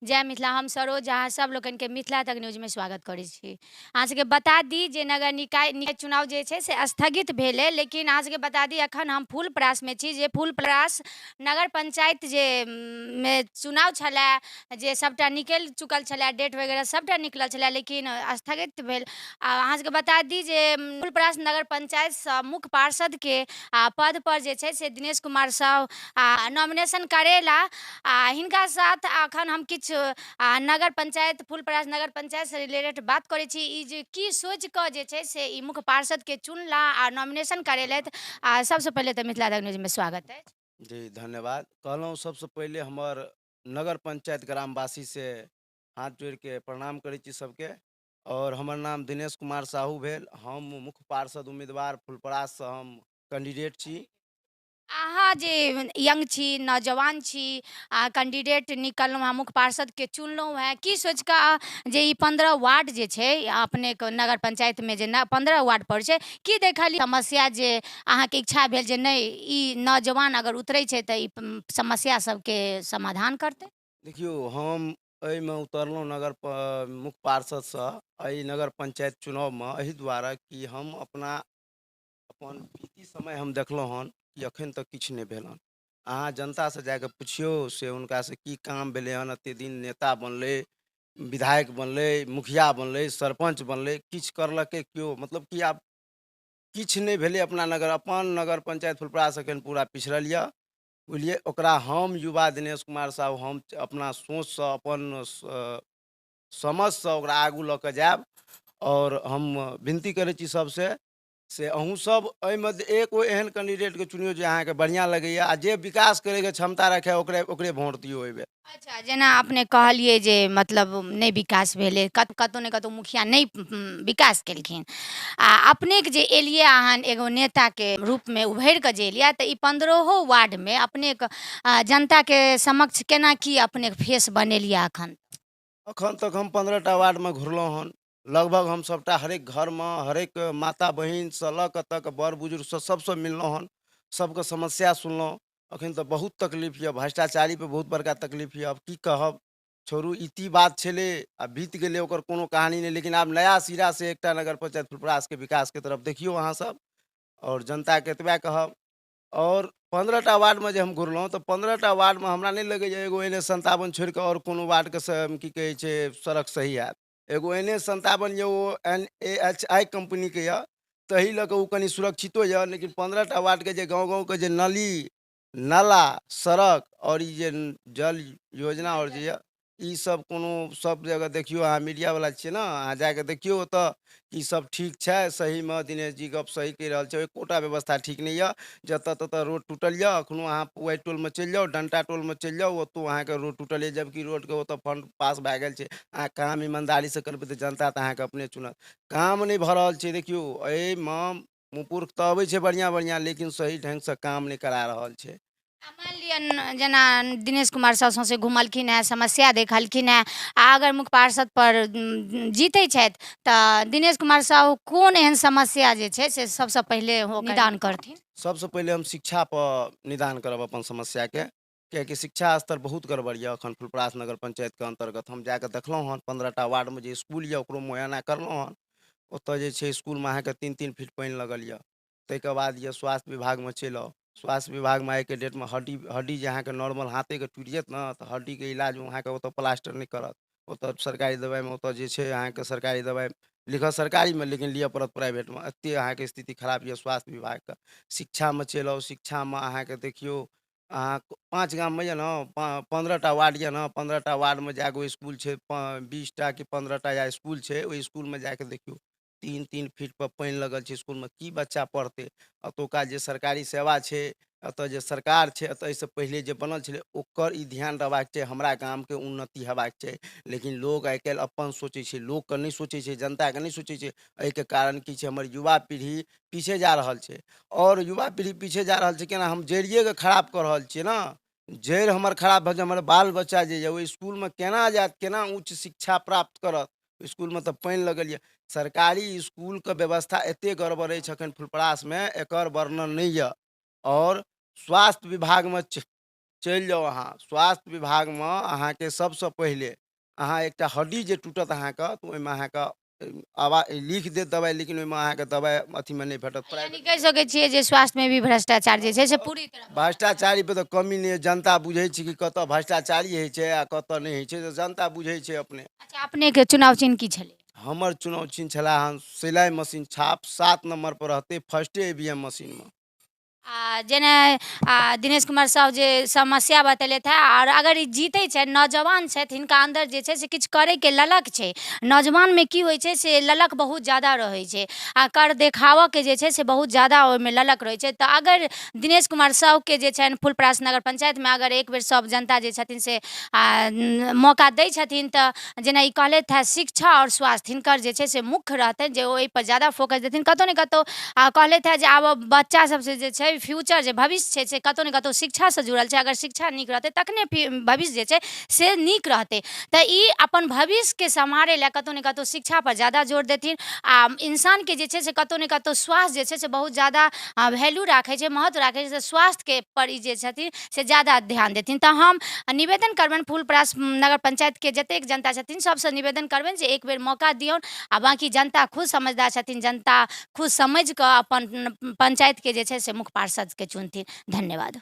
जय मिथिला। हम सरोज, अहाँ सब लोकनिके मिथिला तक न्यूजमे स्वागत करै छी। अहाँ सबके बता दी जे नगर निकाय चुनाव जे छै से स्थगित भेलै, लेकिन अहाँ सबके बता दी अखन हम फुलपरासमे छी, जे फुलपरास नगर पंचायत जे मे चुनाव छलै, जे सबटा निकलि चुकल छलै, डेट वगैरह सबटा निकलल छलै, लेकिन स्थगित भेल। आ अहाँ सबके बता दी जे फुलपरास नगर पंचायतसँ मुख्य पार्षदके पद पर जे छै से दिनेश कुमार साहु नॉमिनेशन करेला। आ हिनका साथ अखन हम किछु नगर पंचायत फुलपरास नगर पंचायत से रिलेटेड बात करै छी। ई जे की सोचि कऽ जे छै से ई मुख्य पार्षदके चुनला आ नॉमिनेशन करेलथि। आ सबसँ पहिले तऽ मिथिला तक न्यूजमे स्वागत अछि। जी धन्यवाद। कहलहुँ सबसँ पहिले हमर नगर पंचायत ग्रामवासी से हाथ जोड़िके प्रणाम करै छी सबके। और हमर नाम दिनेश कुमार साहू भेल। हम मुख्य पार्षद उम्मीदवार फुलपराससँ हम कैंडिडेट छी। अहाँ जे यंग छी, नौजवान छी, आ कैंडिडेट निकललहुँ हँ, मुख्य पार्षदके चुनलहुँ हँ, की सोचि कऽ जे ई 15 वार्ड जे छै अपनेके नगर पंचायतमे जे 15 वार्ड पड़ै छै, की देखलियै समस्या जे अहाँके इच्छा भेल जे नहि ई नौजवान अगर उतरै छै तऽ ई समस्या सबके समाधान करतै? देखियौ, हम एहिमे उतरलहुँ नगर मुख्य पार्षदसँ एहि नगर पंचायत चुनावमे एहि दुआरे कि हम अपना अपन बीती समय हम देखलहुँ हन कि एखन तक किछु नहि भेल हन। अहाँ जनतासँ जाकऽ पुछियौ से हुनकासँ की काम भेलै हन। एतेक दिन नेता बनलै, विधायक बनलै, मुखिया बनलै, सरपञ्च बनलै, किछु करलकै केओ? मतलब कि आब किछु नहि भेलै। अपना नगर अपन नगर पंचायत फुलपरास एखन पूरा पिछड़ल यऽ, बुझलियै। ओकरा हम युवा दिनेश कुमार साहु हम अपना सोचसँ अपन समझसँ ओकरा आगू लऽ कऽ जायब। आओर हम विनती करै छी सबसँ से अहूँ सब एहिमे एगो एहन कैंडिडेटके चुनियौ जे अहाँके बढ़िआँ लगैए आ जे विकास करैके क्षमता रखै, ओकरे ओकरे वोट दियौ एहिबेर। अच्छा, जेना अपने कहलियै जे मतलब नहि विकास भेलै, कतहु ने कतहु मुखिया नहि विकास केलखिन, आ अपनेके जे एलियै अहाँ एगो नेताके रूपमे उभरि कऽ जे एलियै, तऽ ई 15 वार्डमे अपनेके जनताके समक्ष केना की अपनेके फेस बनेलियै अखन? अखन तक हम 15टा वार्डमे घुरलहुँ हन। लगभग हम सबटा हरेक घरमे हरेक माता बहिनसँ लऽ कऽ तक बड़ बुजुर्गसँ सबसँ मिललहुँ हन, सबके समस्या सुनलहुँ। अखन तऽ बहुत तकलीफ यऽ, भ्रष्टाचारीपर बहुत बड़का तकलीफ यऽ। आब की कहब, छोड़ू, ई ती बात छलै आ बीत गेलै, ओकर कोनो कहानी नहि। लेकिन आब नया सिरासँ एकटा नगर पंचायत फुलपरासके विकासके तरफ देखियौ अहाँसब। आओर जनताके एतबे कहब। आओर 15टा वार्डमे जे हम घुरलहुँ तऽ 15टा वार्डमे हमरा नहि लगैए एगो एन एच 57 छोड़िकऽ आओर कोनो वार्डके से की कहै छै सड़क सही हैत। एगो एन एच 57 यऽ, O N A H I कम्पनीके यऽ, ताहि लऽ कऽ ओ कनि सुरक्षितो यऽ। लेकिन 15टा वार्डके जे गाँव गाँवके जे नली नाला सड़क आओर ई जे जल योजना आओर जे यऽ, ई सब कोनो सब जगह देखियौ। अहाँ मीडियावला छियै ने, अहाँ जाकऽ देखियौ ओतऽ कि सब ठीक छै। सहीमे दिनेश जी गप सही कहि रहल छै, एकोटा व्यवस्था ठीक नहि यऽ। जतऽ ततऽ रोड टूटल यऽ। एखनो अहाँ पुआरि टोलमे चलि जाउ, डण्टा टोलमे चलि जाउ, ओतौ अहाँके रोड टूटल यऽ, जबकि रोडके ओतऽ फण्ड पास भए गेल छै। अहाँ काम ईमानदारीसँ करबै तऽ जनता तऽ अहाँके अपने चुनत। काम नहि भऽ रहल छै। देखियौ, एहिमे मुँहपुरुख तऽ अबै छै बढ़िआँ बढ़िआँ, लेकिन सही ढङ्गसँ काम नहि करा रहल छै। आ मानि लिअ जेना दिनेश कुमार साहु सौँसे घुमलखिन हेँ, समस्या देखलखिन हेँ, आ अगर मुख्य पार्षद पर जीतै छथि तऽ दिनेश कुमार साहु कोन एहन समस्या जे छै से सबसँ पहिले निदान करथिन? सबसँ पहिले हम शिक्षापर निदान करब अपन समस्याके, किएकि शिक्षा स्तर बहुत गड़बड़ यऽ एखन फुलपरास नगर पंचायतके अन्तर्गत। हम जाकऽ देखलहुँ हन, 15टा वार्डमे जे इसकुल यऽ ओकरो मुआयना करलहुँ हन। ओतऽ जे छै इसकुलमे अहाँके 3-3 फीट पानि लगल यऽ। ताहिके बाद यऽ स्वास्थ्य विभागमे चलि आउ। स्वास्थ्य विभागमे आइके डेटमे हड्डी हड्डी जे अहाँके नॉर्मल हाथेके टूटि जायत ने, तऽ हड्डीके इलाज अहाँके ओतऽ प्लास्टर नहि करत। ओतऽ सरकारी दबाइमे ओतऽ जे छै अहाँके सरकारी दबाइ लिखत सरकारीमे, लेकिन लिअ पड़त प्राइवेटमे। एतेक अहाँके स्थिति खराब यऽ स्वास्थ्य विभागके। शिक्षामे चलि आउ। शिक्षामे अहाँके देखियौ, अहाँ 5 गाममे यऽ ने, 15टा वार्ड यऽ ने, 15टा वार्डमे जाकऽ इसकुल छै, 20टा कि 15टा या इसकुल छै, ओहि इसकुलमे जाकऽ देखियौ 3-3 फीटपर पानि लगल छै। इसकुलमे की बच्चा पढ़तै? एतुका जे सरकारी सेवा छै, एतऽ जे सरकार छै, एतऽ एहिसँ पहिले जे बनल छलै, ओकर ई ध्यान रहबाक चाही हमरा गामके उन्नति हेबाक चाही। लेकिन लोग आइ काल्हि अपन सोचै छै, लोकके नहि सोचै छै, जनताके नहि सोचै छै। एहिके कारण की छै? हमर युवा पीढ़ी पीछे जा रहल छै। आओर युवा पीढ़ी पीछे जा रहल छै केना? हम जड़िएके खराब कऽ रहल छियै ने। जड़ि हमर खराब भऽ जाय, हमर बाल बच्चा जे यऽ ओहि इसकुलमे केना जायत, केना उच्च शिक्षा प्राप्त करत? इसकुलमे तऽ पानि लगल यऽ। सरकारी इसकुलके व्यवस्था एतेक गड़बड़ अछि एखन फुलपरासमे, एकर वर्णन नहि यऽ। आओर स्वास्थ्य विभागमे चलि जाउ अहाँ स्वास्थ्य विभागमे, अहाँके सभसँ पहिले अहाँ एकटा हड्डी जे टूटत अहाँके, तऽ ओहिमे अहाँके आवाज लिख देत दबाइ, लेकिन ओहिमे अहाँके दबाइ अथीमे नहि भेटत। यानी कहि सकै छियै जे स्वास्थ्यमे भी भ्रष्टाचार जे छै से पूरी तरह। भ्रष्टाचारी पे तऽ कमी नहि। जनता बुझै छै कि कतऽ भ्रष्टाचारी होइ छै आ कतऽ नहि होइ छै, तऽ जनता बुझै छै अपने। अच्छा, अपनेके चुनाव चिन्ह की छलै? हमर चुनाव चिन्ह छलै हन सिलाइ मशीन छाप, 7 नम्बर पर रहतै फर्स्टे EVM मशीनमे। आ जेना दिनेश कुमार साहु जे समस्या बतेलथि हेँ, आओर अगर ई जीतै छथि, नौजवान छथि, हिनका अन्दर जे छै से किछु करैके ललक छै। नौजवानमे की होइ छै से ललक बहुत ज्यादा रहै छै आ कर देखाबऽके जे छै से बहुत ज्यादा ओहिमे ललक रहै छै। तऽ अगर दिनेश कुमार साहुके जे छनि फुलपरास नगर पंचायतमे अगर एक बेर सब जनता जे छथिन से मौका दै छथिन, तऽ जेना ई कहलथि हेँ, शिक्षा आओर स्वास्थ्य हिनकर जे छै से मुख्य रहतनि, जे ओहिपर ज्यादा फोकस देथिन। कतहु ने कतहु कहलथि हेँ जे आब बच्चा सबसँ जे छै फ्यूचर, जे भविष्य छै से कतहु ने कतहु शिक्षासँ जुड़ल छै। अगर शिक्षा नीक रहतै तखने भविष्य जे छै से नीक रहतै। तऽ ई अपन भविष्यके सम्हारै लए कतहु ने कतहु शिक्षापर ज्यादा जोर देथिन। आ इंसानके जे छै से कतहु ने कतहु स्वास्थ्य जे छै से बहुत ज्यादा वैल्यू राखै छै, महत्व राखै छै, तऽ स्वास्थ्यके पर ई जे छथिन से ज्यादा ध्यान देथिन। तऽ हम निवेदन करबनि फुलपरास नगर पंचायतके जतेक जनता छथिन सबसँ निवेदन करबनि जे एक बेर मौका दियौन, आ बाँकी जनता खुद समझदार छथिन, जनता खुद समझि कऽ अपन पंचायतके जे छै से मुख्य पार्षदके चुनथिन। धन्यवाद।